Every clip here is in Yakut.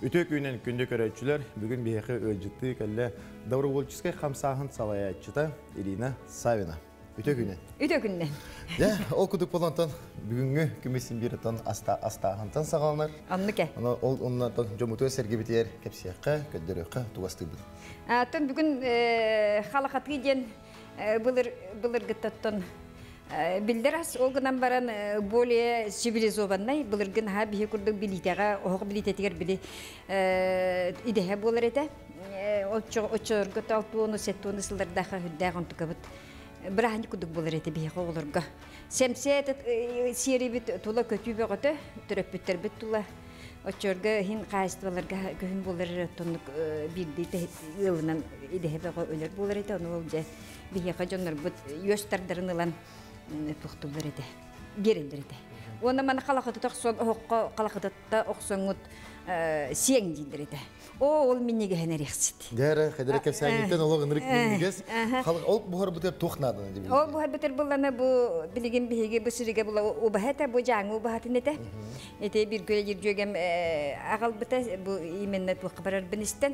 Үтүө күнүнэн күндү көрөөччүлэр, бүгүн биһиэхэ ыалдьыттыы кэллэ добровольческай хамсааһын салайааччыта Ирина Савина. Үтүө күнүнэн. Үтүө күнүнэн. Дьэ, ол кудук болонтон бүгүҥҥү күмүс симбииртан астааһынтан саҕаланар. Оннук э. Аны ол оннотон дьомутугар сэргибитигэр кэпсиэххэ, көрдөрүөххэ тугастыыбыт. Оттон бүгүн халахатыы диэн былыр былыргыттан биллэр ас ол гынан баран более цивилизованный былыргы наһаа биһи курдук билиитэҕэ оһох билиитэтигэр били идэһэ буолар этэ оччолорго алтуону сеттуону сыллардаах үрдээх онтукабыт бырааһынньык курдук буолар этэ биһиэхэ оҕолорго сэмсэ сиэрибит тула көтүү бөҕөтө төрөппүттэрбит тула оччорго иһин хаһаайыстыбаларга көһүн буолар оттоннук биирдии ыалынан идэһэ бөҕө өлөр буолар этэ ону ол дьэ биһиэхэ дьоннорбут үөс тардарын ылан туохтууллар этэ биэрэллэр этэ уонна маны халахытыта охсон оһоххо халахытытта охсоҥҥут сиэҥ дииллэр этэ Оо, ол минньигэһин эриэхсит. Дээрэ, хедере кэпсээниттэн олох ынырык минньигэс. Ол буһарбытыгар туох нааданы дибилигин? Ол буһарбытыр буллана бу билигин биһиги бу сиригэ була убаһа этэ, бу дьааҥы убаһатын этэ. Ити бир күлэ дьүөгэм аҕалбыта бу именно туохха барарбын истэн.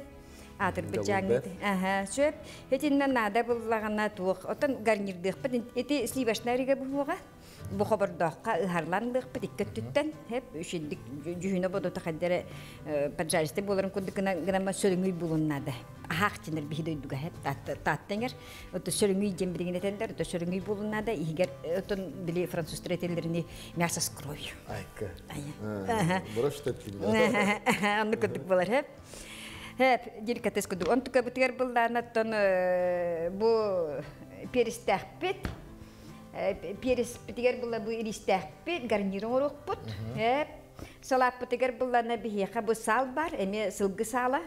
Аатырбыт дьааҥы. Аха, сөп. Итиннэ наада буллаҕына туох. Оттон гарнирдыахпыт. Ити сливочная рига буһуоҕа. Бу хобордооххо ыһарлаан ылыахпыт икки өттүттэн хэп үчүддик дьүһүнэ бодото хайдары поджаристый буоларын курдук гынама сөрүҥүй булун наада аһаах дьинэр биһи дойдуга хэп тааттаҥар ото сөрүҥүй диэн билигин этэллэр ото сөрүҥүй булун наада иһигэр отон били французтар этэллэрини мясо с кровью айка оннук курдук буолар хэп хэп деликатес курдук онтука бытыгар быллаанаттан бу перистээхпит Переспитигэр була бу иристээхпит, гарнир оҥоруохпут. Салааппытыгар буллана биһиэхэ бу саал бар, эмиэ сылгы саала.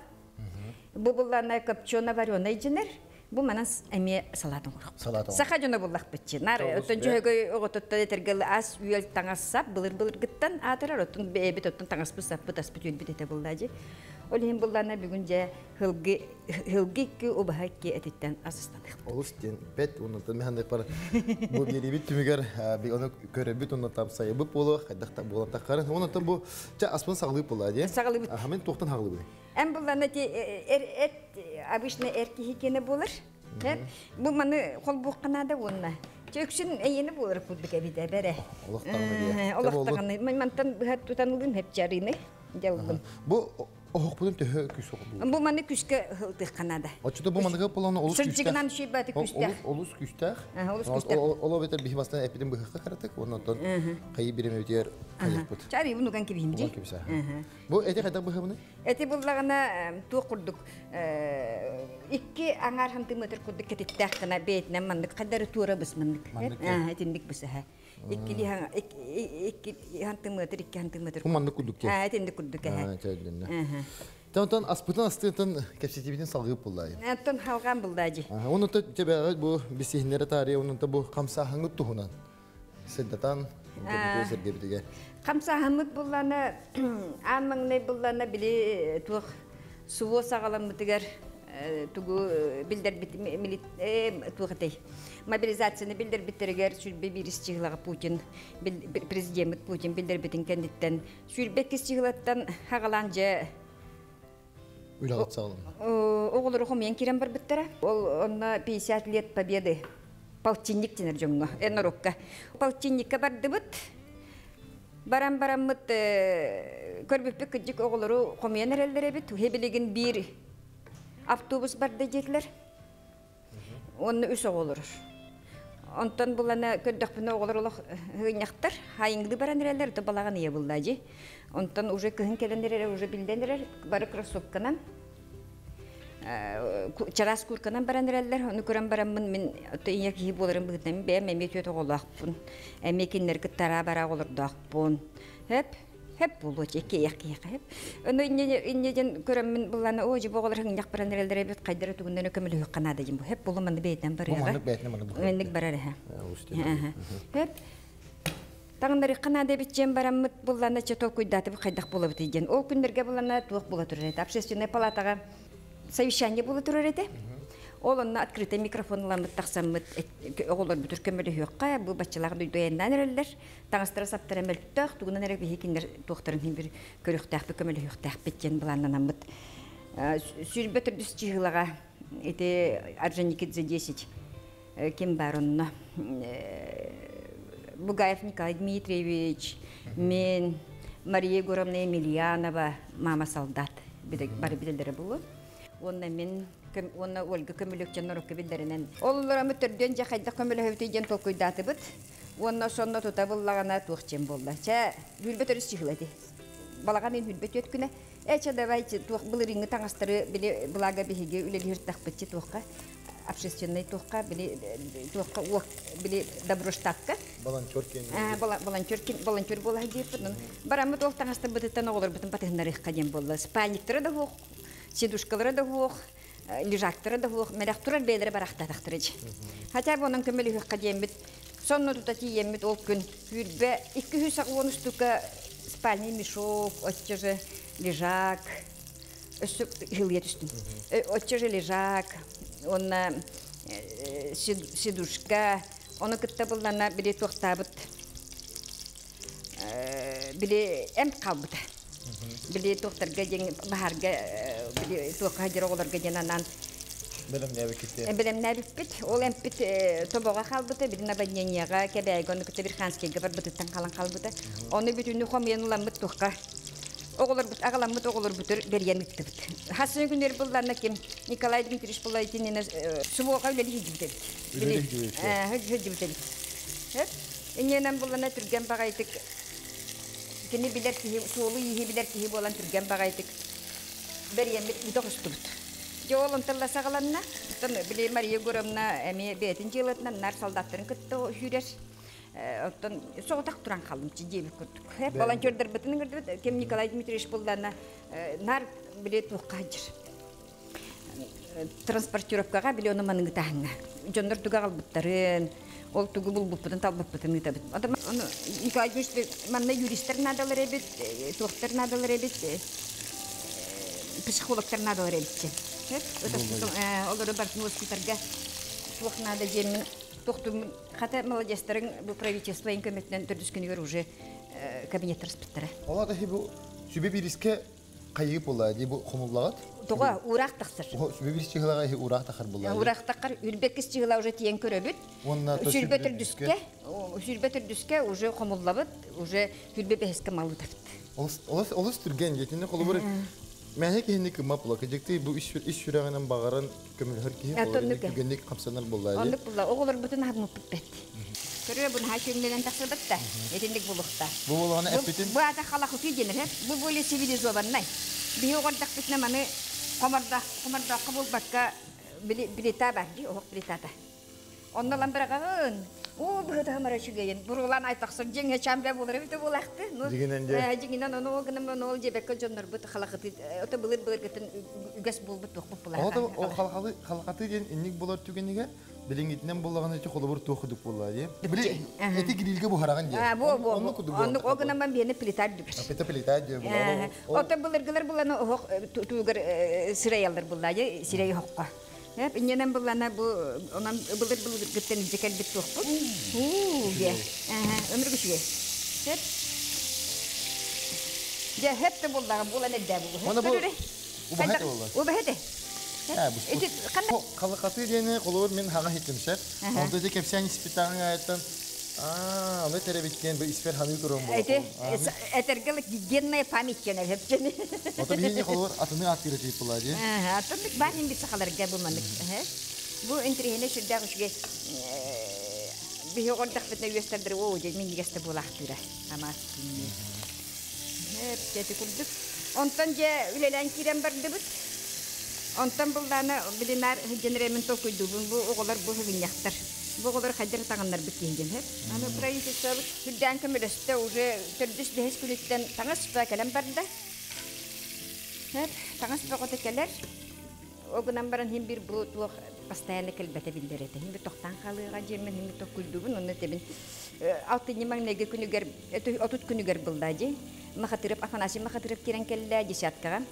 Бу буллана копчено вареный дьинэр. Бу манан эмиэ салат оҥоруохпут. Саха дьоно буллахпытчы. Нар оттон дьөһөгөй оҕотуттан этэргэл ас үөл таҥас сап былыр былыргыттан аатырар оттон бэйэбит оттон таҥаспыт саппыт аспыт үөлбүт этэ буллаажы. Ол иһин буллана бүгүн дьэ Һылгы һылгы икки убаһа икки этиттэн асыстаныахпыт. Олус диэн бэт уонна механник бар бу биэрибит түмүгэр ону көрөбүт уонна тапсайбыт буолуо хайдах та буолан таххарын уонна бу ча аспын саҕалыып буолла дии. Саҕалыыбыт. Аха мен туохтан хаҕалыыбын? Эн буллана ти эр эт обычно эр киһи киэнэ буолар. Бу маны холбуохха наада уонна Чөксүн эйиэнэ буолар курдук эбит эбэрэ. Олох даҕаны диэ. Олох даҕаны мантан быһа тутан ылыым хепчарыны дьаллым. Бу Оһохпутун төһө күүс оҕолуу? Бу маны күскэ ылтыахха наада. Оччото бу маныга полону олус күүстээх. Сырдьыгынан шүйбаты күстээх. Олус күүстээх. Олус күүстээх. Ол эбэтэр биһи бастан эппитин быһыахха каратык, онон хайы биремебитигэр хайыахпыт. Чари бу кибиһим дии. Бу эти хайдах быһабыны? Эти буллагына туох курдук икки аҥаар сантиметр курдук кэтиттээх гына бэйэтинэн маннык хайдары туора быс маннык. Итинник бысаһа. Икки икки сантиметр, 2 сантиметр. Бу маннык курдук диэн. Аа, итинник курдук эһэ. Аа, Онтон аспытын астыытын кэпсэтиибитин салгыы буллаайы. Онтон халҕаан буллаажы. Онон тебэҕэ бу бисиһиннэри таарыйа онон бу хамсааһыҥҥыт туһунан сырдатан сэргэбитигэр. Хамсааһыммыт буллана аан маҥнай буллана били туох суо саҕаламмытыгар тугу билдэрбит туох этэй мобилизацияны билдэрбиттэригэр сүүрбэ биирис чыһылаҕа Путин президеммит Путин билдэрбитин кэнниттэн 22 чыһылаттан хагалаан дьэ үлэҕит саҕаланна. Оҕолору хомуйан киирэн барбыттара. Ол онно 50 лет победы полтинник дэнэр дьоҥҥо, норуокка. Полтинникка бардыбыт. Баран бараммыт көрбүппүт кырдьык оҕолору хомуйан эрэллэр эбит. Билигин биир автобус барда диэтилэр. Уонна үс оҕо олорор. Онтон булана көрдөхпүнэ оҕолор олох ыынньахтар, хайыҥды баран эрэллэр, то балаҕан ыйа булла дьи. Онтон уже кыһын кэлэн эрэр, уже биллэн эрэр, бары кроссовканан чараас курканан баран эрэллэр. Ону көрөн бараммын мин ийэ киһи буоларым быһыытынан бэйэм эмиэ түөрт оҕолоохпун. Эмиэ кинилэри кытта араа-бараа оҕолордоохпун. Хөп, Хэп буолуо иккиэйэх киһиэхэ хэп. Ону инньэ инньэ диэн көрөммүн былаана оо дьэ бу оҕолор һыҥньах баран эрэллэр эбит хайдара тугунан көмөлөһүөххэ наада диэн бу хэп буолу манны бэйэтинэн барыаҕа. Маннык бэйэтинэн маннык Маннык барар эһэ. Хэп таҥнарыахха наада эбит диэн бараммыт буллана чэ толкуйдаатыбыт хайдах буолабытый диэн. Ол күннэргэ буллана туох буола турар этэ. Общественнай палатаҕа совещание буола турар этэ. Ол онно открытый микрофон ыламмыт тахсаммыт оҕолорбутур көмөлөһүөххэ, бу баччалаах дойду айаннаан эрэллэр. Таҥастара саптара мөлтөх, тугунан эрэ биһи кинилэр туохтарын иһин бір көрүөхтээхпит, көмөлөһүөхтээхпит диэн былааннанаммыт. Сүүрбэ төрдүс чыһылаҕа ити Орджоникидзе 10 ким бар онно Бугаев Николай Дмитриевич, мен Мария Егоровна Емельянова, мама солдат бары билэллэрэ булу. Уонна мен уонна Ольга көмөлөкчөн норуокка биллэринэн. Ол олорамы төрдүөн дьэ хайдах көмөлөһөбүтүй диэн толкуйдаатыбыт. Уонна сонно тута буллаҕына туох дьиэн буолла. Чэ, хүрбэ төрүс чыһыла ити. Балаҕан ыйын хүрбэ түөрт күнэ. Э, чэ, давайте туох былырыыҥҥы таҥастары били благо биһиги үлэлиһиртахпытчы туохха общественный туохха били туохха уок били доброштатка волонтер кин волонтер кин волонтер буола диэппит бараммыт ол таҥастарбытыттан оҕолорбутун батыһыннарыахха диэн буолла спальниктара да суох сидушкалара да суох лежактара да суох мэлэх турар бэйэлэрэ барахтаатахтара дьи хотя бы онон көмөлөһүөххэ диэммит сонно тута тиийэммит ол күн сүүрбэ 210 штука спальный мешок оччо же лежак өссө ыһылыйа түстүм оччо же лежак уонна сидушка ону кытта буллана били туохтаабыт били эмп хаалбыта били туохтарга диэн баһаарга били туохха дьэр оҕолорго диэн анаан бэлэмнээбиккит бэлэмнээбиппит ол эмпит тобоҕо хаалбыта били наводнениеҕа Кэбээйгэ ону кытта Верханскийга барбытыттан халан хаалбыта ону бүтүннүү хомуйан ыламмыт туохха оҕолорбут аҕаламмыт оҕолорбутур бэрийэн ыыттыбыт. Хас күннэр булланна ким Николай Дмитриевич булла итиннэ субуока үлэлии сылдьыбыт эбит. Сылдьыбыт эбит. Инньэнэн буллана түргэн баҕайытык кини билэр киһи, суолу-ииһи билэр киһи буолан түргэн баҕайытык бэрийэммит ыыта оҕустубут. Дьэ ол онтон ла саҕаланна. Оттон били Мария Егоровна эмиэ бэйэтин дьыалатынан нар солдаттарын кытта сүүрэр. Оттон соҕотох туран хааллым диэбит курдук. Волонтердарбытын ыҥырдыбыт. Ким Николай Дмитриевич буллана нар били туохха сылдьар. Транспортировкаҕа били ону маныгытааһыҥҥа. Дьоннор тугу аҕалбыттарын, ол тугу булбуппутун талбыппытын ыытабыт. Ону Николай Дмитриевич манна юристар наадалар эбит, туохтар наадалар эбит, психологтар наадалар эбит. Олору барытын уоскутарга туох наада диэммин тохтуммун Хата молодецтарыҥ бу правительство көмөтүнэн төрдүс күнүгэр уже кабинеттар ыспыттара. Ол ата бу сүбэ биирискэ хайыы буолла дии бу хомуллагат? Тоҕо уураах тахсар. Сүбэ биирис чыһылаҕа иһи уураах тахар буолла. Уураах тахар үрбэккис чыһыла уже тиийэн көрөбүт. Уонна Сүрбэ төрдүскэ, сүрбэ төрдүскэ уже хомуллабыт, уже сүрбэ бэһискэ малытабыт. Олус олус түргэн диэтинне холобур мэһэ киһини кымап була кыдьыкты бу ис сүрэҕинэн баҕаран көмөлөһөр киһи Оннук түгэнник хамсанар буолла. Оннук буолла. Оҕолорбутун аһыммыппыт бэт. Көрүө бу наһаа чүҥнэнэн тахсыбыт да. Итинник булухта. Бу буолаҕына эппитин. Бу ата халахутуй диэнэр. Бу более цивилизованнай. Биһи оҕордахпытына маны хомордоох хомордооххо булбакка билита бар дии оһох плитата. Онно ылан быраҕаҕын. Уу быһыта хамара үчүгэйин. Буруулаан айтахсыр дьиҥ чамбе буолар эбитэ буолаахты. Ну, Дьиҥинэн дьэ. Дьиҥинэн ону ол гынан ону ол диэбэккэ дьоннорбут халахыты ото былыр былыргытын үгэс буолбут туохпут булар. Ол халахалы халахаты диэн инник болар түгэнигэр билиҥҥитинэн буоллаҕына ити холобур туох кудук буолла дии. Били эти грильгэ буһараҕын дии. Бу бу. Оннук кудук. Оннук ол гынан мен биэни плита дүбэр. Плита плита дии буолла. Ото былыргылар буланы оһох туугар сырайаллар булла дии сирэй оһоххо. Эп инньэнэн буллана бу онон былыр былыргыттан илдьэ кэлбит туохпут. Уу диэ. Өмүргү үчүгэй. Сөп. Дьэ хэп да буллаҕа булан эрдээ булу. Оны бу убаһа буолла. Убаһа этэ. Ити ханна Халыкаты диэни холобур мин хаҥа иһиттим шеф. Онто ити кэпсээн испитаҕыҥ аайыттан аа, аны тэрэбиттиэн бу испэр ханыы туран буолла. Эти этэргэл генная память кенер хепчени. Ото биһиги холобур атыны ааттыыр этип була дии. Атыннык баар иһин сахаларга бу маннык. Бу интириэһинэ сүрдээх үчүгэй биһи оҕордохпутуна үөстэрдэр оо дьэ минньигэс да буолаахтыыра амаас Эти курдук. Онтон дьэ үлэлээн киирэн бардыбыт. Онтон буллаана билинаар сылдьан толкуйдуубун бу оҕолор бу сыгынньахтар. Бу оҕолор хайдах таҥыннарбыт киһи диэн. Аны правительствобыт сүрдээн көмөлөстө уже төрдүс бэһис күнүттэн таҥас кэлэн барда. Таҥас бөҕөтө кэлэр. Ол гынан баран иһин бир бу туох постоянно кэлбэтэ биллэр этэ. Иһин бир тохтоон хаалыаҕа дьиэммин иһин бир токкуйдуубун онно этэбин алтынньы маҥнайгы күнүгэр 30 күнүгэр булла дии. Махатыров Афанасий Махатыров киирэн кэллэ десяткаҕа.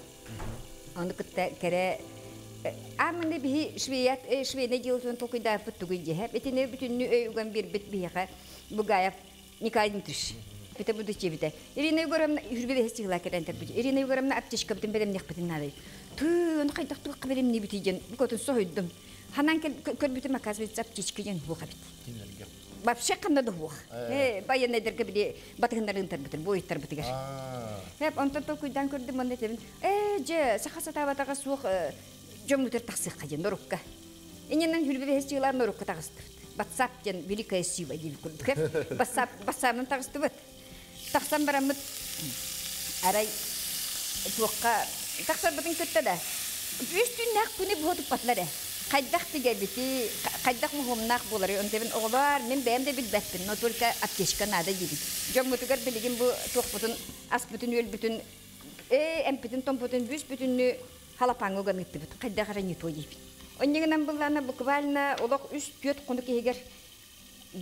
Ону кытта кэрэ Ааммыны биһи швеят швейнай дьыалатын толкуйдаабыт тугуй дьиһэ. Итини бүтүннүү өй уган биэрбит биһиэхэ Бугаев Николай Дмитриевич. Бите буду чебите. Ирина Егоровна үрбе бэһис кэлэн тербит. Ирина Егоровна аптечкабытын бэлэмниэхпитин наадый. Тыы, хайдах туох бэлэмниибитий диэн букатын соһуйдум. Ханан көрбүтүм, оказывается, аптечка диэн хуох эбит. Вообще ханна да хуох. Военныйдарга били батыһыннарын тарбытыр, буойуттарбытыгар. Хеп, онтон толкуйдан көрдүм, онно этебин, ээ, дьэ, саха сатаабатаҕа суох дьоммутугар тахсыахха диэн, норукка. Иннинэн хүрбе бэһис чыылаан норукка таҕыстыбыт. Батсаап диэн великая сила диир курдук. Батсаап, батсаабынан таҕыстыбыт. Тахсан бараммыт арай туохха тахсарбытын кытта да үс түүннээх күнү быһа туппатылар ээ. Хайдах тигэбити, хайдах муһумнаах буолары, онтебин оҕолоор, мин бэйэм да билбэппин, но только аптечка надо диибин. Дьоммутугар билигин бу туохпутун, аспытын үөлбүтүн, ээ, эмпитин томпутун бүс бүтүннүү халапааҥҥа уган ыыттыбыт. Хайдах эрэ не то диибин. Онньугунан быллаана буквально олох үс-түөрт хонук иһигэр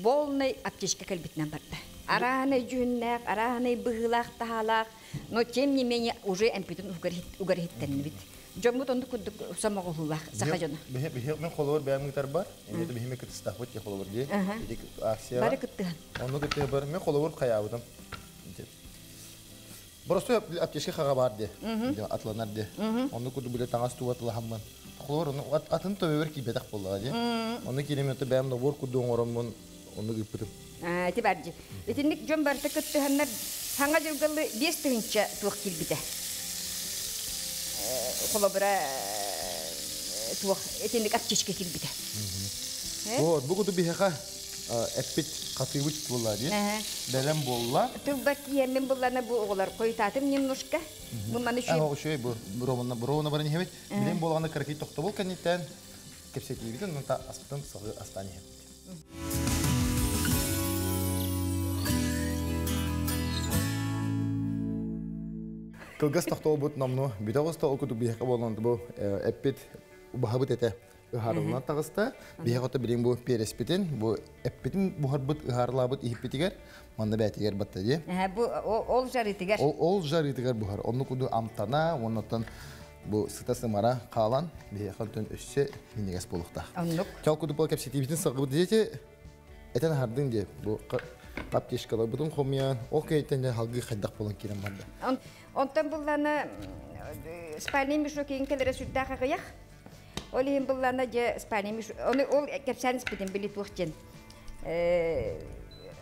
полный аптечка кэлбитинэн барда. Арааһынай дьүһүннээх, арааһынай быһыылаах-таһаалаах, но тем не менее уже эмпитин угар иһиттэннибит. Дьоммут оннук курдук сомоҕолуулаах саха дьоно. Мен холобур бэйэм ыытарбар, эмиэ биһиме кыттыстахпыт те холобур дии. Ити акцияга. Бары кыттыһан. Онну кыттыһар мен холобур хаябытым. Просто аптечка хаға бар де. Атланар де. Онну курдук биле таңас туба тылахаммын. Холобур оны атын төбөбөр кийбетэх буоллаҕа дии. Онну киирем өтө бэйэм нобуор курдук оҥороммун онну ыыппытым. Ити бар дии. Итинник дьон барыта кыттыһаннар саҥа дьылгалы 5 тыһыынча туох киирбитэ. Холобура туох итинник аптечка киирбитэ. Вот, бу куту биһиэхэ эппит хатыыбыт буолла дии. Бэлэм буолла. Тылбар тиийэммин буллана бу оҕолор хойутаатым немножко. Бу маны Ага, ошой бу ровно ровно баран иһэбит. Билен буолганы кыракый тохтобул кэнниттэн кэпсэтиибитин нунта аспытын саҕы астан иһэбит. Кылгас тохтобут номну бүтэ оҕуста ол кутук биһиэхэ буолан бу эппит убаһабыт этэ ыһаарылынан таҕыста. Биһиэхэ ото билин бу переспитин, бу эппитин буһарбыт ыһаарылаабыт иһиппитигэр манна бээтигэр батта дии. Бу ол жарытыгар. Ол жарытыгар буһар. Онну куду амтана, оннотон бу сыта сымара хаалан биһиэхэ онтон өссө минньигэс буолуохтаах. Оннук. Чал куду бол кэпсэтиибитин саҕыбыт диэти этен хардын дии бу аптечкаларбытын хомуйан, ол кэйтен халгыы хайдах болан киирэн барда. Онтон буллана спальный мешок киин келере сүрдээх аҕыйах. Ол иһин буллана же спальный мешок, оны ол кэпсээн испитин били туох диэн.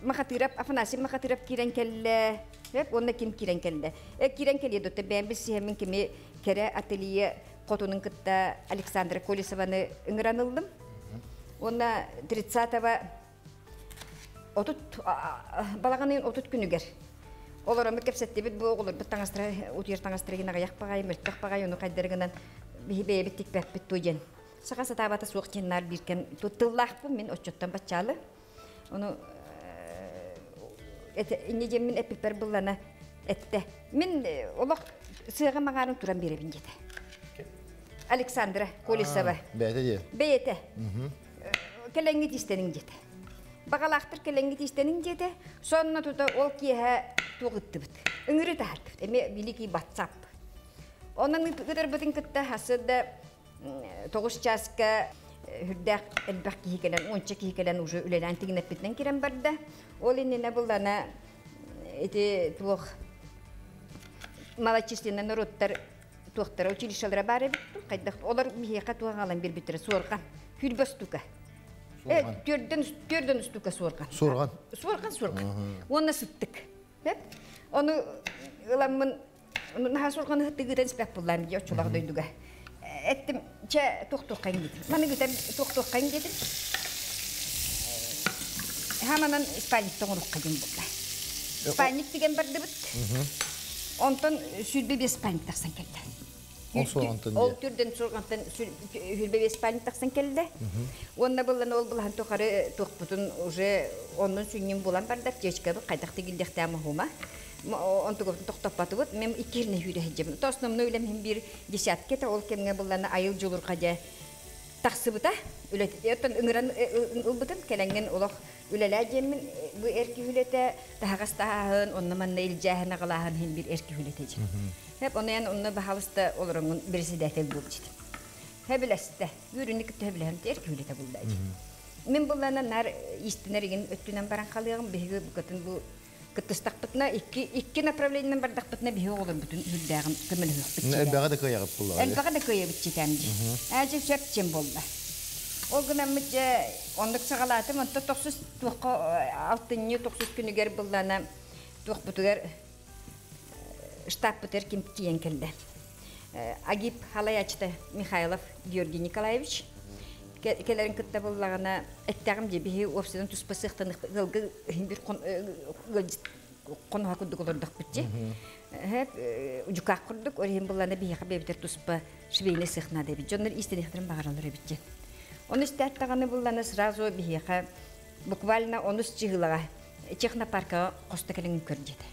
Махатырап, Афанасий Махатырап киирэн кэллэ. Хеп, онно ким киирэн кэллэ? Киирэн кэлиэ дотта бэйэм билсиһэммин кими кэрэ ателье хотунун кытта Александра Колесованы ыҥыран ыллым. Онна 30-го отут балаҕанын 30 күнүгэр олороммут кэпсэттибит бу оҕолорбут таҥастара утуйар таҥастара аҕыйах баҕай мөлтөх баҕай ону хайдарыгынан биһи бэйэбит тикпэппит ту диэн саха сатаабата суох диэн бииркэн тыллаахпын мин отчоттон баччаалы ону инне диэммин эппиппэр буллана этте мин олох сыаҕа маҥаарын туран биэрэбин диэтэ Александра Колесова. Бэйэтэ дии. Бэйэтэ. Кэлэҥҥит истэниҥ диэтэ. Баҕалаахтар кэлэҥҥит истэниҥ диэтэ. Сонно тута ол киэһэ туох ыттыбыт. Ыҥыры таһартыбыт. Эми великий батсап. Онон ытырбытын кытта хасыда 9 часка хүрдээх элбэх киһи кэлэн, 10-ча киһи кэлэн уже үлэлээн тигинэппитинэн кирэн барда. Ол иннинэ буллана ити туох малочисленный народтар туохтара училищелара бар эбит хайдах олор биһиэхэ туох аҕалан биэрбиттэрэ суорҕан хүрбэ штука түрдөн түрдөн штука суорҕан. Суорҕан. Суорҕан, суорҕан уонна сыттык. Ону ыламмын наһаа суорҕаны тыгытан испэк буллаам дии оччолоох дойдуга эттим чэ туох-туоххайын диэтим маны гытан туох-туоххайын диэтим хаманан спальник оҥорукка диэн буолла. Спальник тигэн бардыбыт. Онтон 25 спальник тахсан кэллэ. Ол суорҕантан. Ол түрден суорҕантан 25 спальник тахсан кэллэ. Уонна буллан ол булахан тухары туохпутун уже оннун сүнньүн булан барда аптечкабыт хайдах тигиллиэхтээх хума. Онтугубутун тохтоппатыбыт. Мен иккирне хүрэ хеджебин. То основной үлэм бир десятка ол кемге буллана айыл жулурга же тахсыбыта. Үлэт ыҥыран ылбытым кэлэҥҥин олох үлэлээ диэммин бу эрки үлэтэ таһаҕас таһааһын онно манна илдьээһин аҕалааһын хин бир эрки үлэтэ дьэ. Хеп онуян онно баһалыста олороҥун председатель буолчут. Хөбүлэстэ. Үөрүүнү кытта хөбүлэһэн эр киһи үлэтэ булла. Мин буллана нар истинэригин өттүнэн баран халыаҕым биһиги букатын бу кыттыстахпытына икки направлениенан бардахпытына биһиги оҕолорбутун үрдээҕин көмөлөһүөхпүт. Элбэҕи да кыайаҕыт булла. Элбэҕи да кыайабыт читээм дии. Ээдьэ сөп чем болла. Ол гынаммыт дьэ оннук саҕалаатым, онто тохсус туохха алтынньы тохсус күнүгэр буллана туохпутугар штабпытыгар ким тиийэн кэллэ. Агип халаячыта Михайлов Георгий Николаевич кэлэрин кытта буллаҕына эттэҕим дии биһи уопсайдан туспа сыахтаных ыалга бир хоноһо курдук олордохпут дии. Дьукаах курдук ол иһин буллана биһиэхэ бэйэбитэр туспа швейный сыах наада эбит. Дьоннор истэниэхтэрин баҕараллар эбит дии. Ону истээт даҕаны буллана сразу биһиэхэ буквально онус чыһыылаҕа технопаркаҕа хосто кэлин көр диэтэ.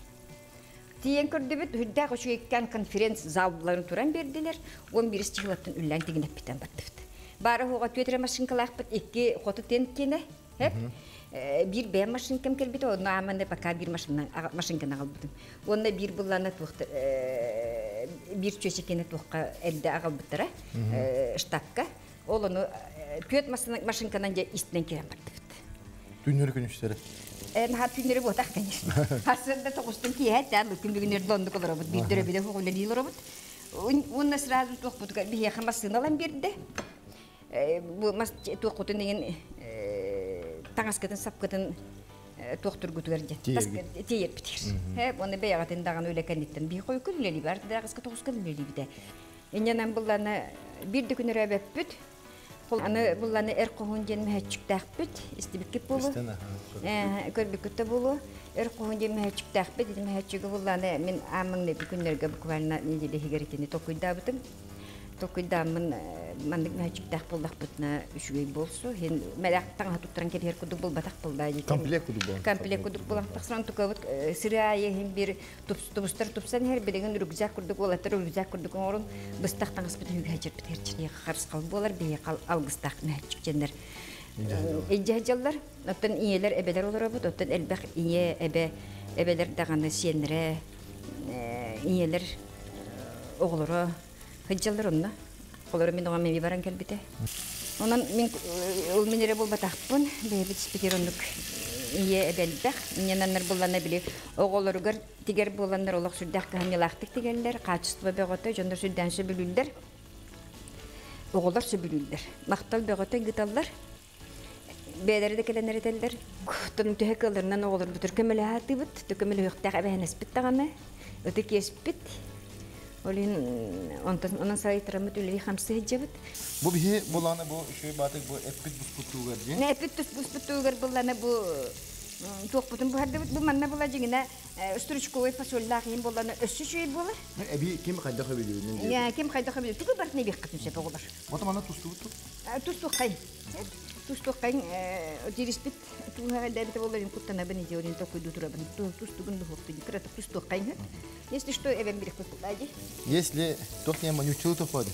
Тиийэн көрдүбүт, үрдээх үчүгэйкээн конференц-залларын туран биэрдилэр, 11 чыһылаттан үллээн тигинэппитэн бардыбыт. Баара хуоҕа түөтэрэ машинкалаахпыт, икки хоту тент киэнэ, хеп, биир бэйэм машинкам кэлбитэ, онно ааманы пока биир машинканы аҕалбытым. Уонна биир буллана туохта биир чүөчэкини туохха эрдэ аҕалбыттара штабка. Ол ону түөт машинканан дьэ истинэн киирэн бардыбыт. Түүннэри күнүстэри. Наһаа түүннэри буотах, конечно. Хасырда тоҕустан киэһэ тээн күн бүгүн эрдэ оннук олоробут. Биирдэр өбүдэ хугулэлии олоробут. Уонна сразу туохпутугар биһиэхэ массыыналан биэрдэ. Бу мас туохпутун деген таҥаскытын сапкытын туохтургутугар дьэ тиийэрбитигэр. Уонна бэйэҕитин даҕаны үлэ кэнниттэн биһи хойуккун үлэлии бар даҕаска тоҕускан үлэлиибитэ. Инньэнэн булланы биир да күн өрөөбөппүт. Аны булланы эр хоһуун диэн мөһөччүктээхпит, истибиккит буолуо. Көрбүккүт да буолуо. Эр хоһуун диэн мөһөччүктээхпит. Ити мөһөччүгү булланы мин ааммыҥ күннэргэ буквально неделя иһигэр итини толкуйдаабытым. Толкуйдааммын маннык мөһөччүктээх буоллахпытына үчүгэй буолсу. Хин мэлэх таҥаһа туттаран кэбиһэр курдук булбатах буолла. Комплект курдук буолан. Комплект курдук буолан тахсан тукабыт сыры аайы хин бир тубустар тупсан иһэр билигин рюкзак курдук уолаттар рюкзак курдук оҥорун быстах таҥаспытын үгэһэ чэрбитигэр чиниэхэ харысхал буолар биһиэхэ алгыстаах мөһөччүк илдьэ сылдьаллар. Оттон ийэлэр эбэлэр олоробут, оттон элбэх ийэ эбэ эбэлэр даҕаны сиэннэрэ ийэлэр оҕолоро сылдьаллар онно. Олоро мин оҕом эми баран кэлбитэ. Онон мин ол мин эрэ буолбатахпын, бэйэбит испитигэр оннук ийэ эбэ элбэх. Инньэнаннар буллана били оҕолоругар тигэр буоланнар олох сүрдээх кыһамньылаахтык тигэллэр, хаачыстыба бөҕөтө, дьоннор сүрдээн сөбүлүүллэр. Оҕолор сөбүлүүллэр. Махтал бөҕөтө ыыталлар. Бэйэлэрэ да кэлэн эрэтэллэр. Оттон төһө кыалларынан оҕолорбутугар көмөлөһө көмөлөһүөхтээх эбэһинэспит даҕаны, ытык иэспит. Ол иһин онтон онон салайтараммыт үлэлии хамсыы сылдьабыт. Бу биһи буланы бу үчүгэй баатык бу эппит буспут тугар дии. Эппит буспут тугар булланы бу туохпутун буһардыбыт. Бу манна була дьиҥинэ стручковый фасольдаах иһин буолланы өссө үчүгэй буолар. Эби ким хайдах өбүлүбүнэн. Ким хайдах өбүлү. Тугу бартын эбиэххитин сөп оҕолор. Ото манна тустубут ту. Тустуоххай. Тустуоххай дириспит тууһа элбэбитэ буоллар куттанабын иди олин токуйду турабын. Тустугун духуохту кырата тустуоххай. Если что, эбен бирик кутлади. Если тот не манючил то под.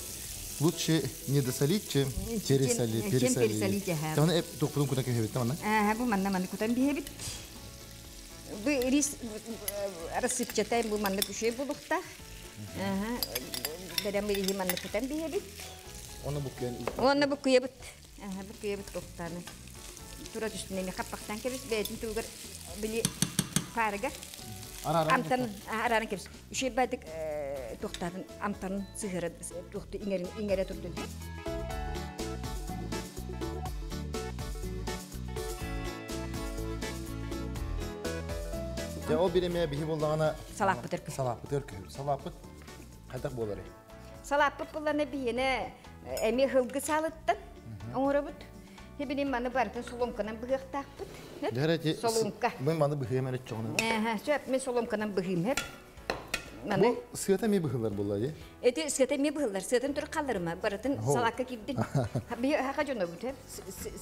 Лучше не досолить, чем пересолить. Чем пересолить, ага. Тамана эп тохпутун кутан кэбит тамана. Ага, бу манна манна кутан биһэбит. Бу рис рассыпчатай бу манна күшей булуктах. Ага, бэрем бириһи манна кутан биһэбит. Оны буккуян. Оны буккуябыт. Ага, буккуябыт тоқтаны. Тура түстүнэ хаппактан кебис бэйтин тугар били фарыгар. Амтан араран кебис. Үшей бадык тоқтатын амтан сыһыры туохту иңере турдун. Я ол биреме биһи боллаҕына салааппыт өркө. Салааппыт өркө. Салааппыт хайдах буолары? Салааппыт булланы биһине эми хылгы саалыттан оҥоробут. Хибинин маны барытын соломканан быһыахтаахпыт. Соломка. Мен маны быһыам эрэ чоҕуна. Сөп, мен соломканан быһыым хеп. Маны бу сыата ми быһылар буолла дии. Эти сыата ми быһылар, сыатын тур қалларыма, барытын салакка кирдин. Би хака жоно бут.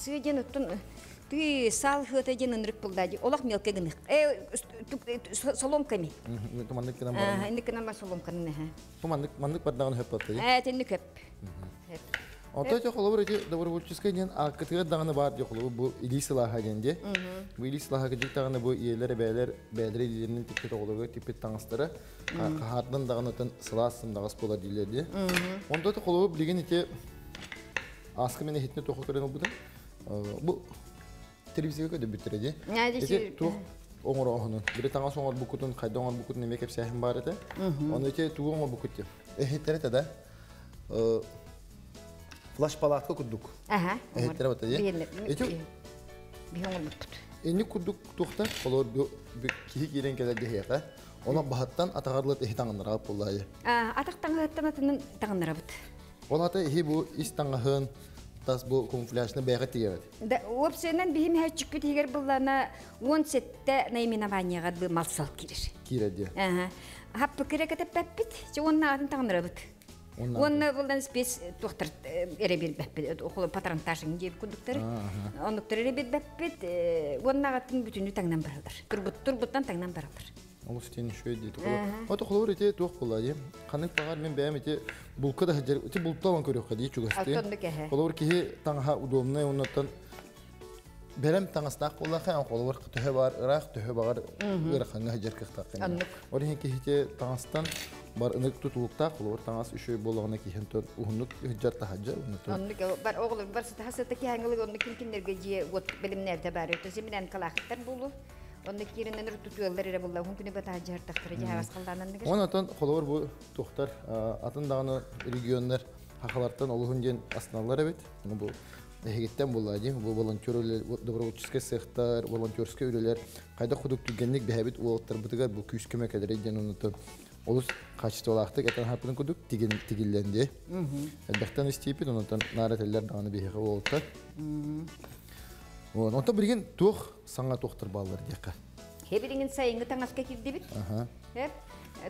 Сыы ден оттон ты сал хыата ден ынырык булда ди. Олох мелке гынык. Соломками. Маннык кынан бар. Инник кынан бар соломканы. Бу маннык маннык бардагын хөп батты. Тенник хөп. Онто те холобур эти добровольческий ден акытыга даганы бар ди холобур бу илии сылаха ден де. Бу илии сылаха кыжык даганы бу иелер бээлер бээлер илиилеринен тикпит оголорго типпит таңастары кахаардан даганы тын сылаас сымдагас болар дилер де. Онто те холобур билген ити Аскы мен эхитне тоқы көрен олбутум. Бу телевизорга көдө бүттүрэ ди. Эти туох оңор оһонун. Бири таңас оңор букутун, кайда оңор букутун неме кепсәһин бар эте. Оны эти тугу оңор букут деп. Эхиттере да флаш палатка курдук. Ага. Эхиттере бата ди. Эти Энни курдук тухта, олор киһи киирен келер дехиэхэ. Онон баһаттан атаҕарлыт иһи таҥыннарабыт буоллаайы. Атах таҥаһыттан атынын таҥыннарабыт. Ол ата иһи бу ис таҥаһын тас бу камуфляжны бэйэҕэ тигэбит. Да, уопсайынан биһим хәччүкпүт иһигэр буллана 17 наименованияға бы малсал кирер. Киирэр диye. Ага. Хаппы кире кетеппеппит, че онна атын таҥыннарабыт. Онна булдан спец тухтар эре бирбеппит, около патронтажын диеп кундуктары. Оннуктар эре бирбеппит, онна атын бүтүнү таңнан баралар. Турбут турбуттан таңнан баралар. Олус тиэн үчүгэй дии. Ото холобур ити туох буолла дии. Ханнык баҕар мин бэйэм ити булка да сылдьар ити бултаан көрүөххэ дии чугастыы. Оттон кэһэ. Холобур киһи таҥаһа удобнай оннуттан бэлэм таҥастаах буоллаха холобур төһө баар ыраах төһө баҕар ыарахаҥҥа сылдьар кыахтааххын. Оннук. Ол иһин киһити таҥастан бар ынык тутулуктаах холобур таҥас үчүгэй буоллаҕына киһин уһуннук сылдьар таһырдьа оннуттан. Оннук бар оҕолор бар сытаха сыта киһаҥылык оннук ким кинилэргэ дьиэ уот бэлэмнээбитэ баар өтө симинэн калаахтар буолу. Онно кииринэн тутуаллар эрэ булла уһун күнү батаһа дьаһартахтара дьаһагас халлаананныгар. Онон атын холобур бу тухтар атын даҕаны регионнар хахалартан олуһун диэн астыналлар эбит. Бу эһигиттэн буолла дии. Бу волонтер добровольческай сыахтар, волонтерскай үлэлэр хайдах кудук түргэнник бэһэбит уолаттарбытыгар бу күүс көмө кэлэрэй диэн оннуттан олус качестволаахтык этэн хаппытын кудук тигиллэн дии. Элбэхтэн истиипит, оннуттан наара этэллэр даҕаны биһиэхэ уолаттар. Онтон билигин туох саҥа туохтар бааллар диэххэ. Хебилиҥин сайыҥҥы таҥаска киирдибит. Хеп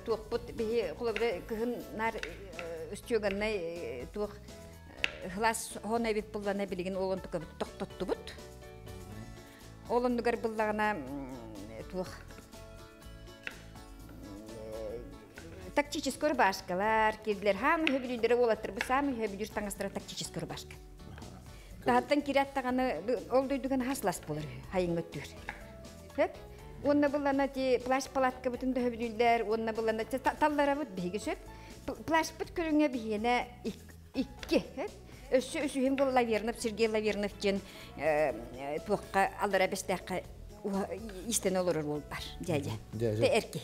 туохпут биһи холобура кыһын нар үстүөганнай туох хылас хона эбит буллана билигин ол онтукабыт тохтоттубут. Ол оннугар буллаҕына туох тактический рубашкалар кирдилер хаамы хөбүлүндөрө уолаттар бу саамы хөбүлүр таҥастара тактический рубашка. Таһаттан кирят даҕаны ол дойдуган хаслас болар хайыҥ өттүгэр. Хөп. Уонна буллана ти плащ палаткабытын да хөбүлүүллэр, уонна буллана талларабыт биһиги сөп. Плащпыт көрүҥэ биһиэнэ икки. Өссө үсүһүн был Лавернов, Сергей Лавернов диэн туохха аллара бэстээххэ истэн олорор уол бар, дядя. Те эрки.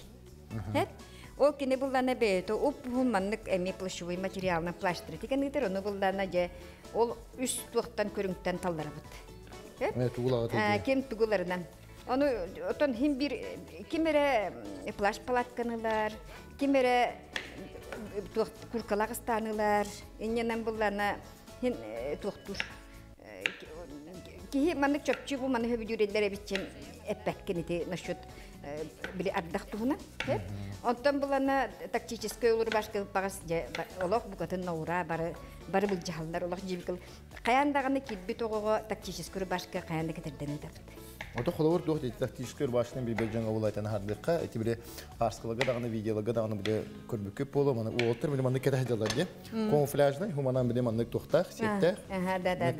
Ол кини буллана бэйэтэ уп-уһун маннык эмиэ плащевой материалынан плащтары тигэн ыытар, ону буллана дьэ ол үс туохтан көрүҥтэн талларабыт. Ким тугуларынан. Ону отон хим бир ким эрэ плащ палатканылар, ким эрэ туох куркалах ыстаанылар, инньэнэн буллана хин туохтуур. Киһи маннык чопчу бу маны хөбүдүүрэллэр эбитчин эппэккин ити насчет били ардах туһунан. Онтон булана тактическай улурбашка багас олох букатын наура бары бары былдьаһаллар олох жибикл хайаан даҕаны киирбит оҕоҕо тактическай рубашка хайаан да кэтэрдэн ыытабыт. Ото холобур туох тактическай рубашканы билбэт дьоҥҥо булайтан аһардыахха ити били хаарскаларга даҕаны видеоларга даҕаны били көрбүккүт буолуо маны уолаттар били маннык кэтэ сылдьаллар диye. Камуфляжный хуманан били маннык туохтаах сиэттээх.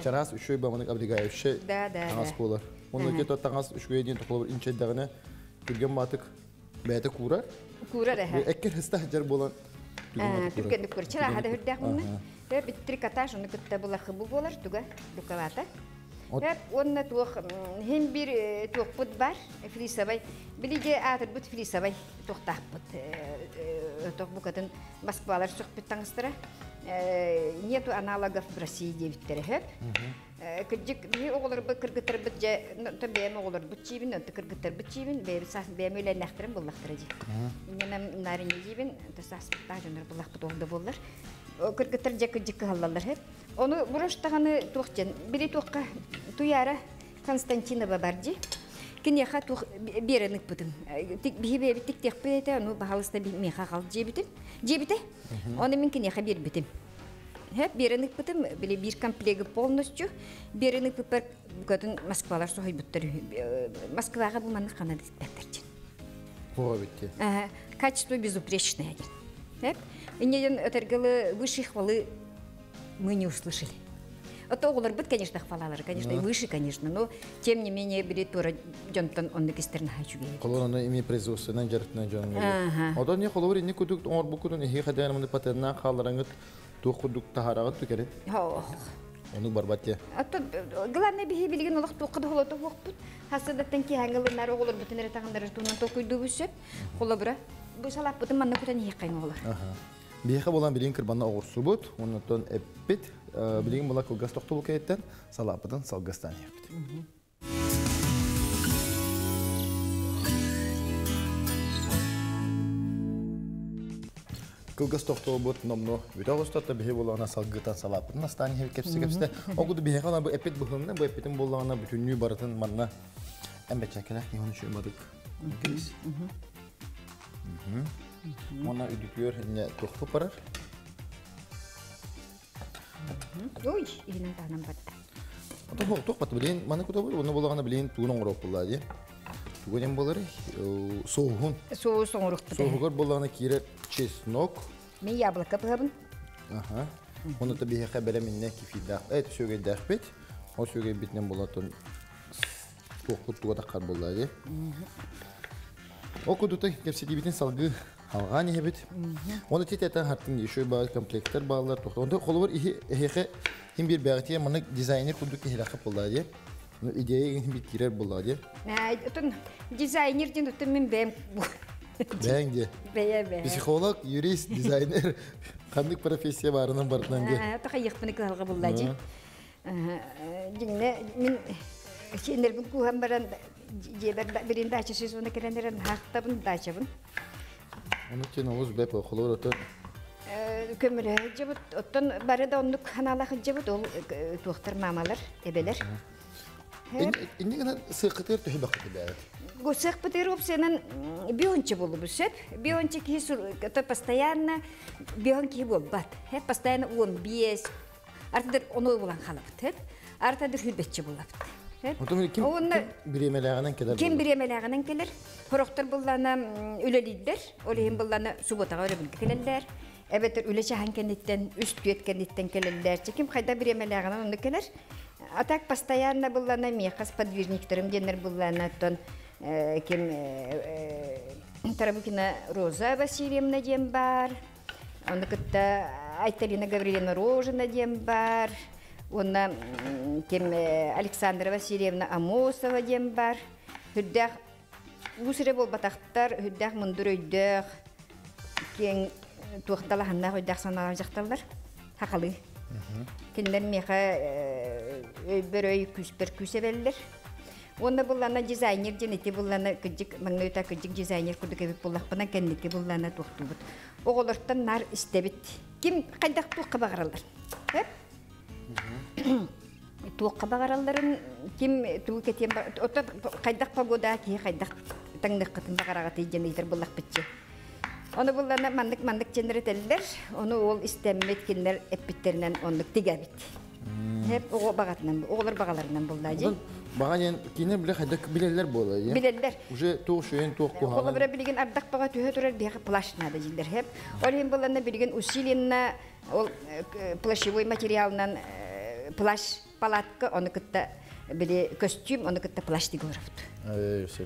Чараас үчүгэй ба маннык облегающий таҥас буолар. Онно ки таҥас үчүгэй диэн холобур инчэйдэҕинэ түргэн баатык бэйэтэ куурар. Куурар эһэ. Эккер хыста сылдьар буолан түргэнник куурар. Чарааһа да үрдээх мунна. Бит трикотаж оны кытта булахы бу буолар туга дукалата. Хеп уонна туох хим бир туохпут бар флисовай. Билиге аатырбыт флисовай туохтаахпыт. Туох букатын Москвалар сөхпүт таҥастара. Нету аналогов в России диэбиттэрэ хөп. Кырдьык биһи оҕолорбут кыргыттарбыт дьэ бэйэм оҕолорбут чиибин, онто кыргыттарбыт чиибин, бэйэбит саас бэйэм үлэлээхтэрин буллахтара дии. Инньэнэн нарыня диибин, онто сааспыттаах дьоннор буллахпыт ол да буоллар. Кыргыттар дьэ кырдьык кыһаллаллар хөп. Ону буруштаҕаны туох диэн, били туохха Туяра Константинова бар дии. Киниэхэ туох биэрэн ыппытым. Биһи бэйэбит тиктиэхпит этэ, ону баһалыста миэхэ аҕал дьиэбитим. Дьиэбитэ. Ону мин киниэхэ биэрбитим. Хэп биэрэн ыппытым, били биир комплегы полностью биэрэн ыппыппар букатын Москвалар соһуйбуттар. Москваҕа бу маннык хана диспэттэр дьин. Хуга битти. Качество безупречное диэн. Хэп. Инньэ өтөргөлы высшей хвалы мы не услышали. Это оҕолорбут, конечно, хвалалар, конечно, и выше, конечно, но тем не менее били туора дьонтон оннук истерин хаачугей. Холор оны ими производственнан жарытынан дьон. Одан не холор инни кудук оҥор бу кудун ихи хадайан маны патенна хаалараңыт туох кудук таһарагыт түкерин. Ох. Онук барбат те. Ото главное биһи билигин олох туохха да холото хуохпут. Хассадаттан киһаңылыннар оҕолорбутун эрэ таҕыннарар туунан толкуйдуубут сөп. Холобура, бу салааппытын манна кутан иһиэххэйин оҕолор. Биһиэхэ буолан билигин кырбанна оҕурсубут, оннуттан эппит, билигин була кылгас тохтобул кэйиттэн салааппытын салгастаан иһиэхпит. Кылгас тохтобут номну бүтэ оҕустата биһи буолаҕына салгытан салааппытын астаан иһэр кэпсэ кэпсэ. Ол биһиэхэ бу эппит быһылына, бу эппитин буоллаҕына бүтүннүү барытын манна эмбэчэкэлэх киһи үчүгэй кэбис. Уонна үдүтүөр инне туохпут барар. Ой, иһинэн таһынан барда. Ото туох бат билин маны кута бу, оны буолаҕына билин тугун оҥоруох булла дии. Тугу диэн буолар? Соуһун. Соус оҥоруохпут. Соуһугар буоллаҕына киирэр чеснок. Мен яблоко быһабын. Аха. Оны та биһиэхэ бэлэм инне кефирдаах, эт сүөгэйдээхпит. Ол сүөгэйбитинэн буолатын туохпут туга таххар буолла дии. Ол курдук кэпсэтиибитин салгыы алҕаан иһэбит. Оны тит этэн хартын еще баар комплекттер бааллар тохто. Онто холобур иһи эһиэхэ хим бир бэҕитиэ маннык дизайнер курдук киһилэхэ буолла дии. Ну идея хим бир киирэр буолла дии. Отон дизайнер диэн оттон мин бэйэм Бэйэҥ дии. Бэйэ бэйэ. Психолог, юрист, дизайнер ханнык профессия баарынан барытынан дии. Тахайыахпыны кыһалҕа булла дии. Дьиҥнэ мин сиэннэрбин кууһан баран дьиэбэр билин дача сезона кэлэн эрэн хаахтабын дачабын. Ону тин олус бэп холобур отон Көмөлөһө дьыбыт оттон бары да оннук ханаалаах дьыбыт ол туохтар маамалар эбэлэр. Инни гына сыаххытыгар төһө бакыты бээбит? Сыахпытыгар опциянан бионча болубу сөп. Бионча киһи постоянно бион киһи буолбат. Постоянно 15 артыдыр ону булан халабыт. Артыдыр хүрбетчи булабыт. Отон ким бириэмэлээҕинэн кэлэр? Ким бириэмэлээҕинэн кэлэр? Хорохтор буллана үлэлииллэр. Ол иһин буллана субботаҕа өрөбүлгэ кэлэллэр. Эбэтэр үлэ чаһан кэнниттэн, үс түөт кэнниттэн кэлэллэр. Ким хайда бириэмэлээҕинэн онно кэлэр. А так постоянно буллана миэхэ сподвижниктерим диэннэр буллана оттон ким Тарабукина Роза Васильевна диэн бар. Оны кытта Айталина Гавриловна Рожина диэн бар. Уонна ким Александра Васильевна Амосова диэн бар. Хүрдээх бу сире буолбатахтар, хүрдээх мындыр өйдөөх, киэҥ туохталаһаннаах өйдөөх санаалар дьахталлар. Хахалы. Кинилэр миэхэ өйбөр өй күүспэр күүс эбэллэр. Уонна буллана дизайнер диэн ити буллана кыдьык маҥнайта кыдьык дизайнер курдук эбит буллахпына кэнники буллана туохтуубут. Оҕолортон нар истэбит. Ким хайдах туохха баҕараллар. Туохха баҕаралларын ким тугу кэтиэн ото хайдах погода киһи хайдах таҥныаххытын баҕараҕытый диэн ыйытар буллахпытчы. Ону буллана маннык маннык дьэннэр этэллэр. Ону ол истэммит кинилэр эппиттеринэн оннук тигэбит. Хеп оҕо баҕатынан, оҕолор баҕаларынан булла дии. Баҕа диэн кинилэр биле хайдах билэллэр буола дии. Билэллэр. Уже туох шөйөн туох куһаҕан. Холобура билигин ардах баҕа түһэ турар биһиэхэ плащ надо дииллэр хеп. Ол иһин булланна билигин усиленно ол плащевой материалынан плащ палатка оны кытта били костюм оны кытта плащ диголоробут.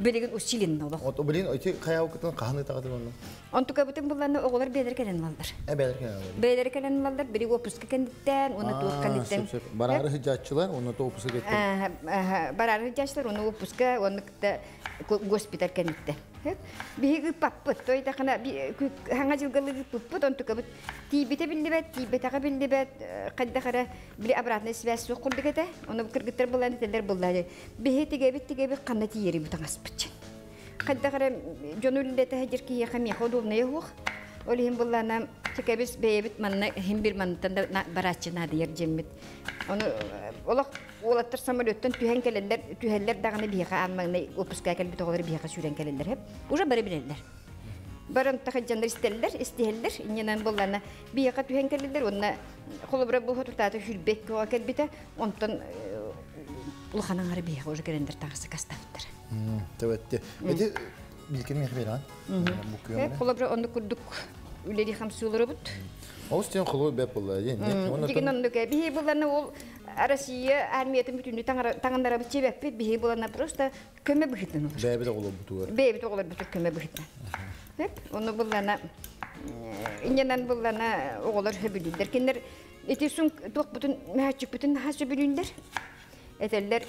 Билигин усиленно олох. От билин ити хайаукытын хаһаны тагатын онно. Онтука бутун булланна оҕолор бэйэлэр кэлэн ылаллар. Бэйэлэр кэлэн ылаллар. Бэйэлэр кэлэн ылаллар, били отпуска кэнниттэн, уонна туох кэнниттэн. Бараары хыдьааччылар, уонна то отпуска кэнниттэн. Бараары хыдьааччылар, уонна отпуска, уонна кытта госпиталь кэнниттэн. Биһиги ыппаппыт, той тахана хаҥа дьылгалыы ыппыппыт, онтукабыт тиийбитэ биллибэт, тиийбэтэҕэ биллибэт, хайдах эрэ били обратная связь суох курдук этэ. Ону кыргыттар булан этэллэр буллаары. Биһи тигэбит тигэбит ханна тиийэри бутаҥаспыт. Хайдах эрэ дьону үллэтэ дьир киһиэхэ миэхэ удобнайа суох. Ол иһин буллаана тикэбис бэйэбит манна иһин бир манныттан да барааччы наадыйар дьэммит. Ону олох уолаттар самолеттан түһэн кэлэллэр, түһэллэр даҕаны биһиэхэ аан маҥнай отпускка кэлбит оҕолор биһиэхэ сүүрэн кэлэллэр. Уже бары билэллэр. Баран тахыдьаннар истэллэр, истиһэллэр. Иннинэн буллана биһиэхэ түһэн кэлэллэр. Онно холобура бу хотутаата хүрбэк көҕө кэлбитэ. Онтон улахан аҥары биһиэхэ уже кэлэннэр таҕысы кастаабыттар. Төбөттө. Эти билкен мехе беран. Холобура онну курдук үлэри хамсууларыбыт. Олус тен холобур бэп болла дии. Дигин оннук биһи буллана ол Россия армиятын бүтүннүү таҥыннарабыт чебеппит биһи буллана просто көмө быһытын olur. Бэйэбит оҕолор бутугар. Бэйэбит оҕолор бутур көмө быһытын. Оны буллана инненен буллана оҕолор хөбүлүллэр. Кинилэр Ити сун туох бутун мәһәччүк наһаа сөбүлүүллэр. Этэллэр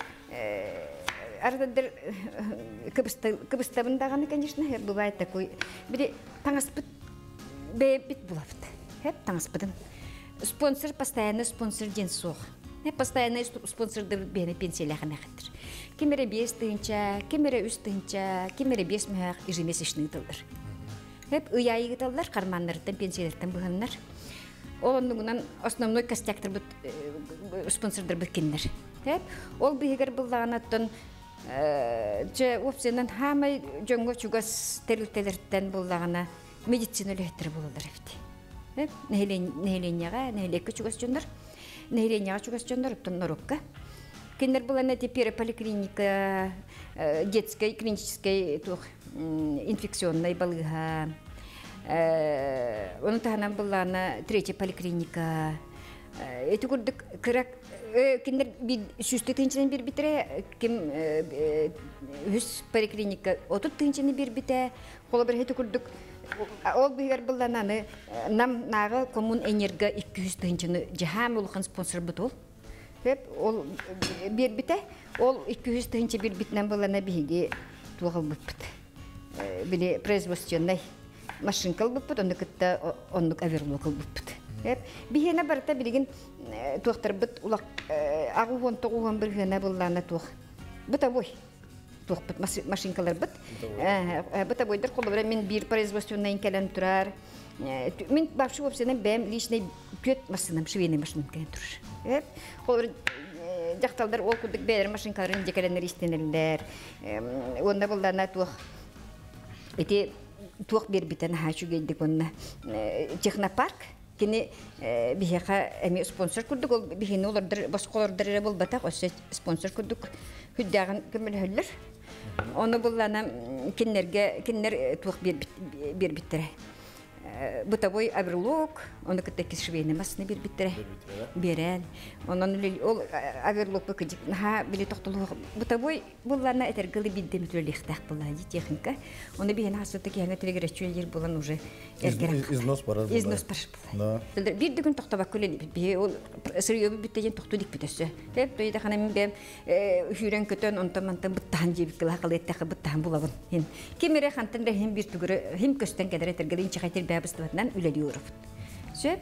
арададыр кыбыстабын даҕаны, конечно, бывает такой. Бири таҥаспыт бэйэбит булабыт. Хеп таҥаспытын. Спонсор, постоянно спонсор диэн суох. Постоянно спонсорды бэйэни пенсиялаах эмэхиттер. Ким эрэ 5 тыһыынча, ким эрэ 3 тыһыынча, ким эрэ 5 мөһөөх ежемесячный тыллар. Хеп ый аайы карманнарыттан, пенсияларыттан быһаннар. Ол оннугунан основной костяктарбыт, спонсордарбыт кинилэр. Хеп ол биһигэр буллаҕынаттан же опциянан хаамай дьоҥҥо чугас тэрилтэлэртэн буллаҕына медицина үлэһиттэрэ буолаллар эбит. Хеп нэһилиэнньэҕэ, нэһилиэккэ чугас дьоннор, нэһилиэнньэҕэ чугас дьоннор оттон норуокка. Кинилэр булана теперь поликлиника, детской клинической туох инфекционный балыыһа, оны таһынан буллаана третья поликлиника. Эти курдук кырак кинилэр 100 тыһыынчанан биэрбитэрэ, ким үһүс поликлиника 30 тыһыынчаны биэрбитэ, холобур эти курдук ол быһыгар буллананы нам нааҕы Коммунэнерго 200 тыһыынчаны жаһаам улахан спонсор бут ол. Хеп ол биэрбитэ, ол 200 тыһыынча биэрбитинэн буллана биһиги туох ылбыппыт. Били производственный машинка ылбыппыт, онну кытта оннук оверлок ылбыппыт. Хеп биһиэнэ барыта билигин туохтарбыт улак 89% буллана туох. Бытовой туохпут машинкаларбыт. Бытовойдар холобура мин биир производственный кэлэн турар. Мин вообще вовсе бэм личный күөт машинам, швейный машинам кэлэн турар. Холобура дьахталдар ол курдук бэйэр машинкаларын дьекеленер истенеллер. Онна буллана туох ити туох бербитен хачу гейдик онна технопарк кини биһиэхэ эми спонсор курдук, ол биһини олордор босхолордор эрэ булбатах, өссө спонсор курдук хүддээҕин көмөлөһөллөр. Ону буллана киннерге киннер туох биэрбиттерэ. Бытовой оверлок, оны кытта швейный машина биэрбиттерэ. Берен. Онон ол оверлок кыжык наха били тохтолуох бытовой буллана этергылы бидде мүтүлехтах була техника. Оны биһин хасыта киһәңе телегречү ер булан уже Износ барар. Износ барар була. Бир дүгүн тохтобак күлен би ол сырыйы бүттеген тохту дик бүтөсө. Теп тойда хана мин бэм хүрен көтөн онтон мантан буттахан жебик кыла кылыттаха буттахан булабын. Хин кимере хантан да хим бир түгүрө хим көстен кедере тергелин чахайтер бәбыстыбатынан үлелиyorубут. Сөп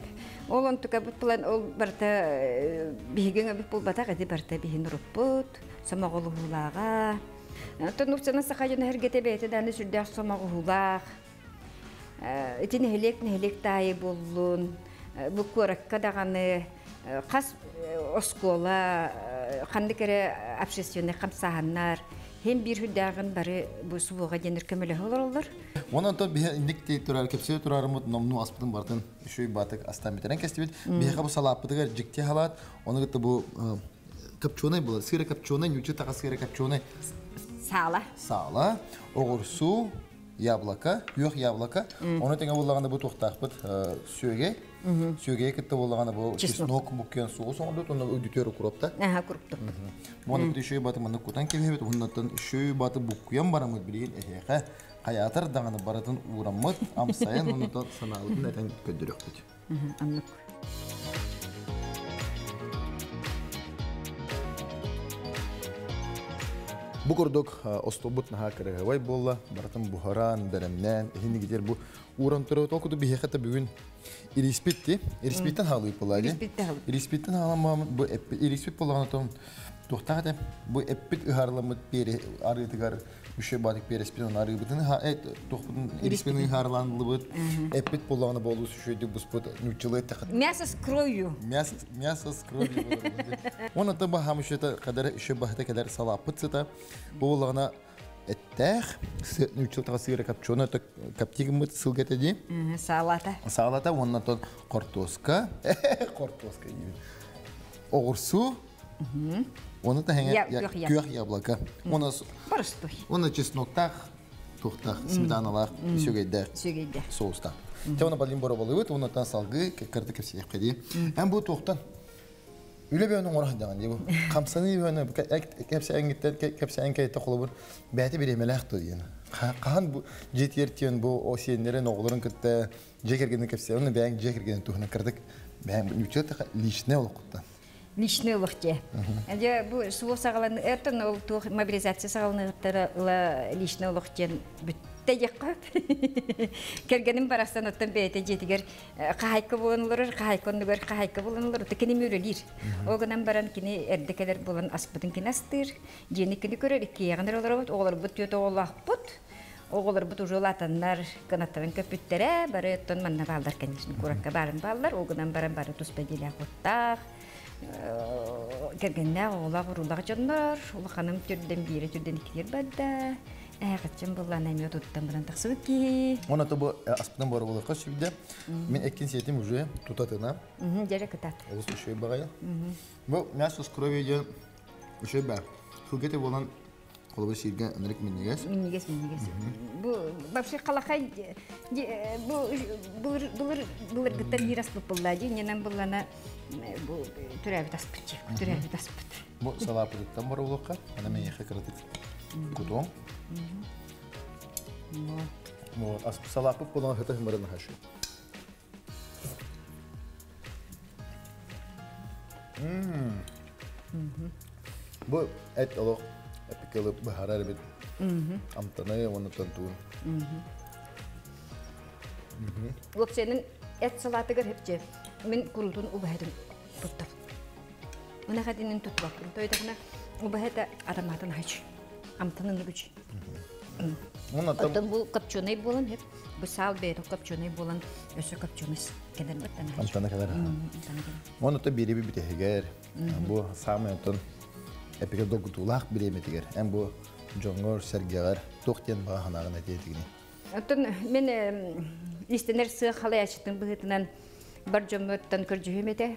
ол онтука бут булан ол барта биһиген бит булбата кади барта биһин руппут сомоҕолуһуулааҕа. Тоннуксана саха дьоно хергете бэйэтэ дааны сүрдээх сомоҕуһуулаах. Ити нэһилиэк нэһилиэк таайы буоллун, бу куоракка даҕаны хас оскуола, ханнык эрэ общественный хамсааһыннар хем биир хүдээҕин бары бу субуоҕа диэнер көмөлөһө олороллор. Онон то биһи инник ти турар кепсе турарымыт номну аспытын бартын үшүй батык астан битерен кестибит. Биһи бу салааппытыгар жикти халат, оны кытта бу копченый было, сыра копченый, нючы таға сыра копченый. Саала. Саала, оғырсу, яблоко, юх яблоко. Оны теңе боллағанда бу туқтақпыт сүйеге. Сүйеге кытта боллағанда бу чеснок буккен сугу соңунда, оны үдүтөр укропта. Аха, куруптук. Оны бит үшүй баты маны кутан кебебит, оннан үшүй баты буккуян барамыт билген эхеха. Хаятар даңаны баратын ураммыт, амсайын оны саналытын әтен көддүрөкпүт. Аннык. Бу курдук остолбут наха кырыгыбай болла, баратын бухаран, бәлемнән, эхини гитер бу уран туры толкуду бихехата бүгүн ириспитти, ириспиттен халыйып була. Ириспиттен халыйып. Ириспиттен халамам бу ириспит боллаган том тухтагы бу эппит ыхарламыт пере арытыгар үшө батык переспин арыбытын ха эт тухпутун ириспин ыхарланлыбыт эппит боллаганы болу сүшөйдүк буспут нучылы тахат. Мясо с кровью. Мясо, мясо с кровью. Оны таба хамышыта кадар үшө бахта кадар салапыт сыта. Бу боллагана эттэх нучыл тага сыра копченый коптигмыт сылгетеди. Салата. Салата, оннан тон картошка, картошка Огурсу. Оны та хәңе күөх яблоко. Оны Боростой. Оны чесноктах, тухтах, сметаналах, сүгейдә. Сүгейдә. Соуста. Те оны балин боро болыбыт, оны тан салгы, кырды кепсек кеди. Әм бу тухтан Үле бөөнүн орах даган бу. Камсаны бөөнү кепсе эңгиттер кепсе эңкейте холобур. Бәти бир эмелек то диен. Кахан бу жетер тиен бу о сеннерин оглорун кытта жекергенин кепсе, оны бәң жекерген тухна кырдык. Бэйэм ньучча личный олоххуттан. Личный олох дьэ. Дьэ бу суол саҕаланы эртэн ол туох мобилизация саҕаланыгыттара ыла личный олох диэн бүттэ диэххэ. Кэргэним барахсан оттон бэйэтэ дьиэтигэр хаһайка буолан олорор, хаһайка оннугар хаһайка буолан олорор, кини мүрөлиир. Ол гынан баран кини эрдэ кэлэр буолан аспытын кини астыыр, дьиэни кини көрөр, иккиэҕин эрэ олоробут, оҕолорбут түөрт оҕолоохпут. Оҕолорбут уже улаатаннар, кынаттарын көппүттэрэ, бары оттон манна бааллар, конечно, куоракка баарын бааллар, ол гынан баран бары туспа дьиэлээх уоттаах, кэргэннээх, оҕолоох, уруулаах дьоннор, улаханым түрдэн биирэ түрдэн иккитигэр барда, эһэҕиччим буллаан эмиэ туттан баран тахсыбыт киһи. Оны бу аспытын боробулукка сүбдэ. Мин эккин сиэтим уже тутатына. Дьэрэ кытат. Олус үчүгэй баҕайы. Бу мясо с кровью диэн үчүгэй баар. Хылгете болан Холобур сииргэ ынырык минньигэс. Минньигэс, минньигэс. Бу вообще халахай бу былыр былыр былыргыттан биир аспыт булла дии. Ненан буллана бу төрөөбүт аспыт төрөөбүт аспыт. Бу салаапытыттан боробулукка, ана мейхе кыратык кутуом. Вот, ас салаапыт болан хыта хымырын хашы. Бу эт олох эпикелы быһарар эбит. Амтаны уонна тантуун. Уопсайынан эт салаатыгар хепче мин курутун убаһытын туттар. Мына хатинин тутбаппын. Тойдахына убаһыта ароматын хач. Амтанын үгүч. Оттон бу копченый буолан хеп бу саал бэйэтэ копченый буолан өссө копченый кэлэр баттан. Амтана кэлэр. Оны то бириби бүтэһигэр бу самый оттон эпиге долгутуулаах бириэмэтигэр эн бу дьоҥҥор сэргэҕэр туох диэн баҕа санааҕын этиэтигини? Оттон мин истэнэр сыах халайааччытын быһыытынан бар дьоммуттан көрдьүһүм этэ.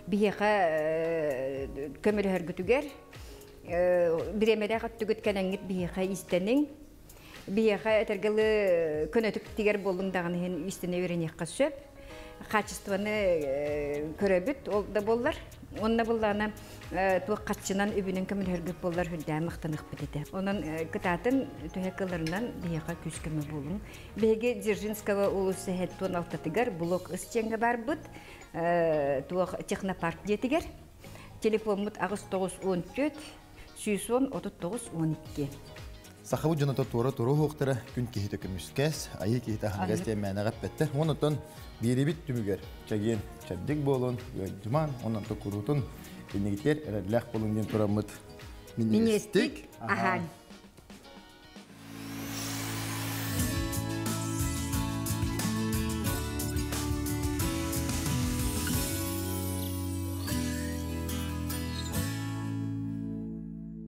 Биһиэхэ көмөлөһөргүтүгэр бириэмэлээх өттүгүт кэлэҥҥит биһиэхэ истэниҥ. Биһиэхэ этэргэлы көнөтүк тигэр буоллуҥ даҕаны иһин истэнэ үөрэниэххэ сөп. Качествоны көрөбүт, ол да буоллар. Онно буллаана туох хаччынан үбүнэн көмөлөһөргүт буоллар үрдээн махтаныахпыт этэ. Онон кытаатын төһө кыларынан биһиэхэ күүс көмө буолуҥ. Биһиги Дзержинского уулусса һэттуон алтатыгар блок ыс дьиэҥҥэ барбыт туох технопарк диэтигэр. Телефоммут 89 14 110 39 12. Сахабыт дьоно туора тура уһуктара күн киһитэ көмүскэс, айыы киһитэ аһыныгас диэн мээнэҕэ эппэттэр. Онон биэрибит түмүгэр чэгиэн чэбдик буолун, ыалдьыман, онон куруутун иннигитигэр эрэллээх буолун диэн тураммыт минньигэстик аһаан.